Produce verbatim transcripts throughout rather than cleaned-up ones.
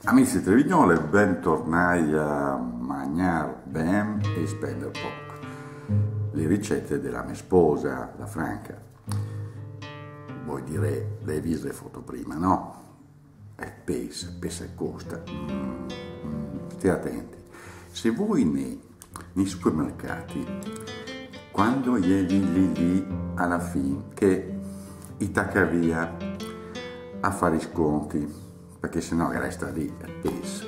Amici Trevignole, bentornai a Magnar ben e spender poc. Le ricette de la me sposa, la Franca. Voi dirè, l'hai vist le foto prima, no? El pes, el pes costa. Mm, mm, sté atenti. Se voi né nei supermercati, quando i è lì, lì, lì, a la fin che i taca via a fà i sconti, perché se no i resta lì el pes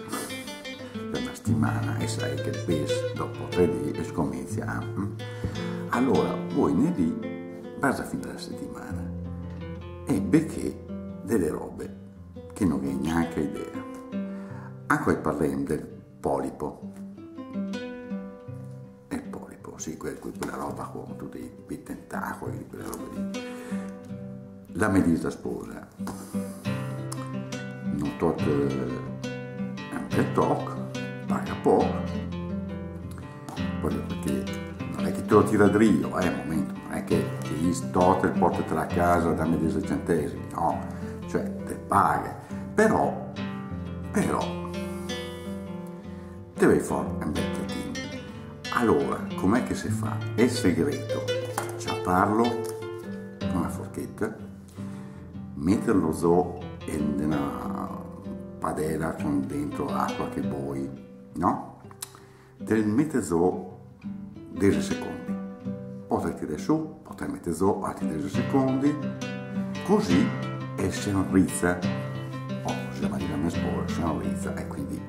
per una setimana, e sai che el pes dopo tre dì el scominzia a, mm? Alora, voi né lì, basta fin de la setimana, e beché de le robe che no gh'è gnanca idea. Anca parlem del polipo. El polipo, sì, quel, quel, quela roba con tuti i tentacoli, quela roba lì. La me dis la sposa: no tot, eh, un bel toc, paga poc. Poi, perché no l'è che te lo tira drio, eh, un momento, no l'è che te gh'hee tot el porte a casa, dame diese centesimi, no, cioè, te paghe. Però, però, te vee fò un bel piatin. Alora, com'è che se fa? El segreto: ciaparlo con una forcheta, meterlo zo in una padela con dentro l'acqua che voi, no? Te mete zo diese secondi. Pò te tire su, pò te mete zo altri diese secondi. Cusì el se inriza. Oh, cusì la me dis la me sposa, se inriza, e quindi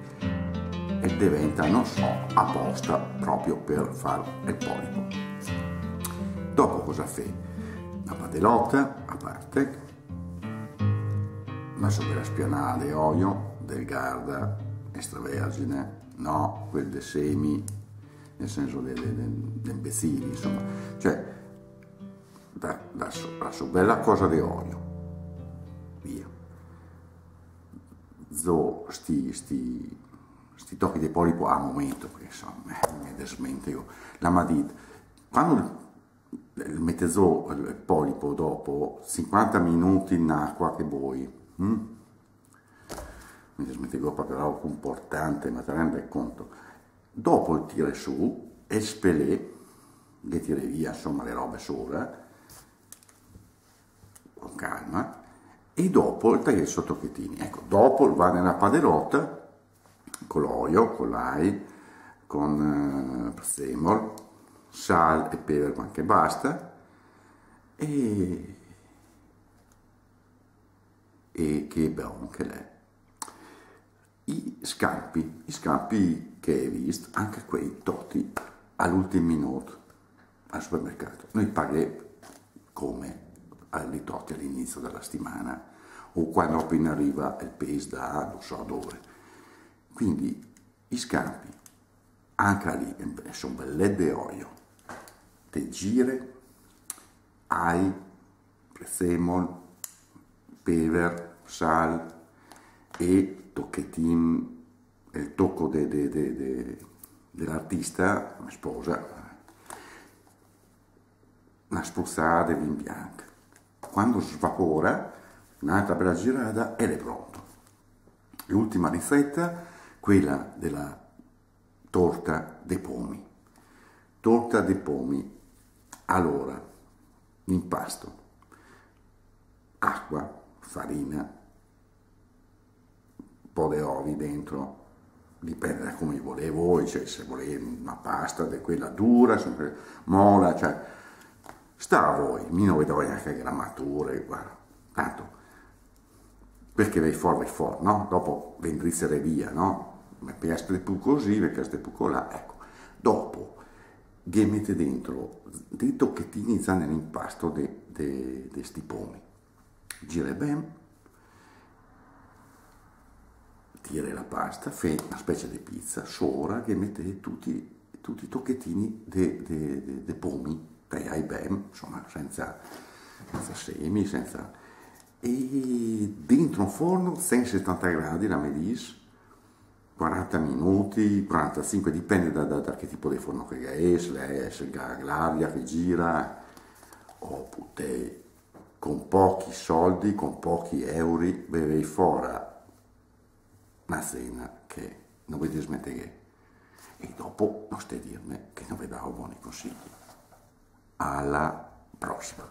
el deventa, no so, aposta proprio per far el polipo. Dopo cosa fee? Una padelota a parte, una so bela spianada de oio, del Garda, extravergine, no quel de semi, nel senso de, de, de, de imbecili, insomma. Cioè, la, la so, la so bela cosa de oio. Via. Zo sti, sti, sti tochi de polipo a momento, perché insomma, eh, me desmentego. La m'ha dit, quando mete zo el polipo dopo sinquanta minuti in acqua che boi, hm? Me desmentego, perché l'è roba importante, ma te rende conto. Dopo el tire su, el spelé, ghe tire via, insomma, le robe sora, con calma, e dopo el taglia i so tochetini. Ecco, dopo el va nella padelota, con l'oio, con l'ai, con, eh, prezzemolo, sal e pever quant che basta, e, e che bon che l'è. I scampi, i scampi che hee vist, anca quei toti a l'ultim minut al supermercato. Noi paghém come a li toti a l'inizio della settimana, o quando appena arriva el pes da no so dove. Quindi i scampi, anca lì, insomma, bel de oio, te gire, ai, prezzemolo, pever, sal e tochetin, el toco de, de, de, de, de l'artista, me sposa, una spruzzada de vin bianch. Quando svapora, un'altra bella girada e l'è pronto. L'ultima ricetta, quella della torta de pomi. Torta de pomi. Alora, l'impasto: acqua, farina, un po' de ovi dentro, dipende da come volé voi, cioè, se volé una pasta de quella dura, sempre mola, cioè, sta a voi, mi no ve do gnanca gramature, guarda, tanto, perché vee fò, vee fò, no? Dopo ve indrizzeré via, no? Me piace de pü cusì, me piace de pü colà, ecco. Dopo, ghe mete dentro dei tochetini za nell'impasto de, de, de sti pomi. Gire ben, tire la pasta, fee una specie de pizza, sora ghe mete tuti, tuti i tochetini de, de, de, de pomi, tajai ben, insomma, senza, senza semi, senza, e dentro un forno, cent e setanta gradi, la me dis, quaranta minuti, quarantasinque, dipende da, da, da che tipo de forno che gh'avì, se l'è, se gh'ha l'aria che gira, o putè, con pochi soldi, con pochi euri, ve vee fora na sena che no ve desmenteghè. E dopo no stè a dirme che no ve dao boni consigli. Alla prossima.